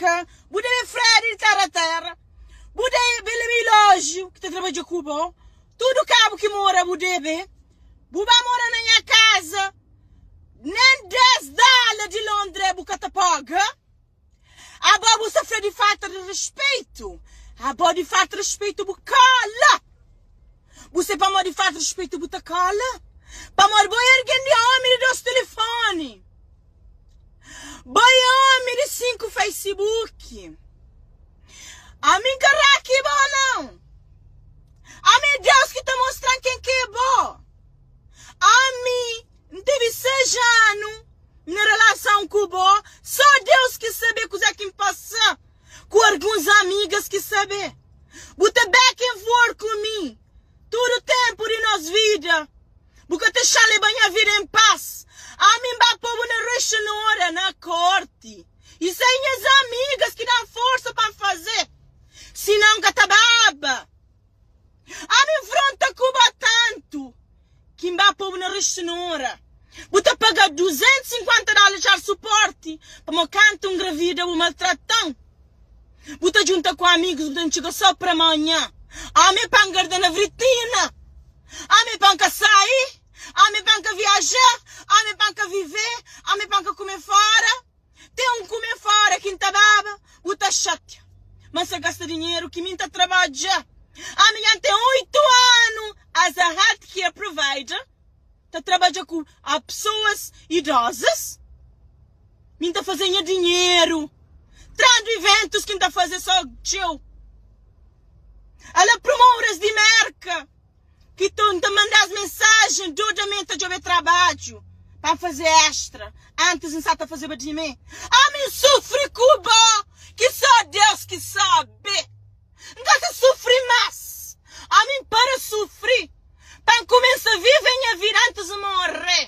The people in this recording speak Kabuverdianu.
Merka, bu debe Fred di Terra Terra, bu debe Elógio ki ta trabadja ku bo, tudu kabu ki mora bu debe, bu ba mora na nha kaza, nen 10 dóla di Londre bu ka ta paga. Abo bu sta fla di falta di rispeitu? Abo di falta di rispeitu bu kala! Bu se pamodi falta di rispeitu bu ta kala? Pamodi bo é argen di omi di dos telefoni. Bo é omi di 5 Facebook. Ami N ka raki bo não. Ami é Deus ki ta mostran ken ki é bo. Ami N tevi 6 anu na relason ku bo, só Deus ki sabe kuzé ki N pasa ku alguns amigas ki sabe. Bu ta back and forth ku mi tudu ténpu di nos vida. Bu ka ta xa leba nha vida en pas. Ami N ba pô-bu na rexinora, na korti. I sai nhas amigas ki da-m forsa pa N faze, sinon N ka ta baba. Ami N fronta ku bo tantu ki N ba pô-bu na rexinora. Bu ta paga 250 dóla di child support pamodi kantu N ngravida bu maltrata-m. Bu ta djunta ku amigus bu ta ntxiga só pra manha. Ami pa N garda na vritina. Ami pa N ka sai. Ami pa N ka viaja. Ami pa N ka vive. Ami pa N ka kume fora. Ten un kume fora ki N ta baba, bu ta xatia. Ma N sa gasta dinheru ki mi N ta trabadja. Ami dja N ten 8 anu as a health care provider, ta trabadja ku a pesoas idosas. Mi N ta faze nha dinheru trandu iventus ki N ta faze so txeu. Ala promoras di Merka. Ki ta N ta manda-s mensajen dodamenti ta djobe trabadju pa N faze extra antis N sa ta fazeba di mi. Ami N sufri ku bo ki so Deus ki sabe. N ka sa sufri mas. Ami N para sufri pa N kumesa vive nha vida antis N morre.